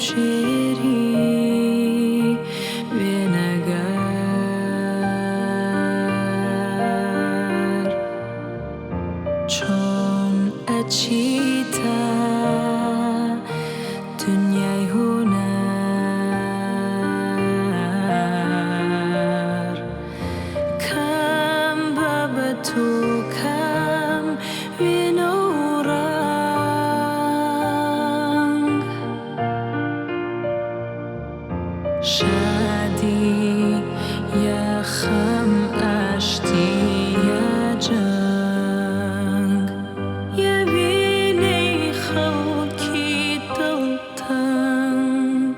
هەڵدەبژێری وێنەگەر چۆن ئەچیتە دنیای هونەر کام بابەت و کام وێنە و ڕەنگ شادی یا خەم ئاشتی یا جەنگ یا وێنەی خەڵکی دڵتەنگ.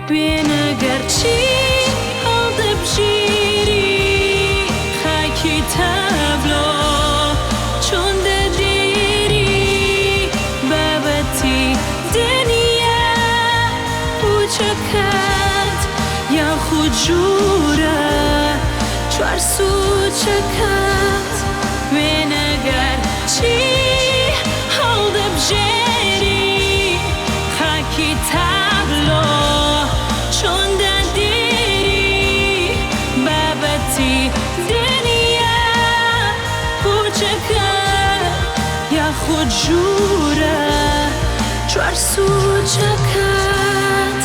وێنەگەر چی هەڵدەبژێری خاکی تابلۆ چۆن دەدێری بابەتی دنیا پوچەکەت یاخود ژوورە چوار سوچەکەت وێنەگەر چی هەڵدەبژێری خاکی تابلۆ چۆن دەدێری بابەتی دنیا پوچەکەت یاخود ژوورە چوار سوچەکەت.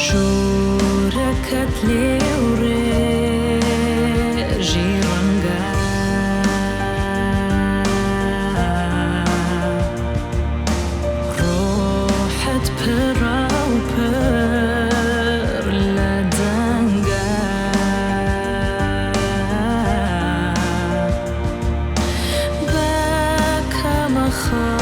ژوورەکەت لێوڕێژی ڕەنگە ڕۆحت پڕە و پڕ لە دەنگە بە کەمە خەڵکی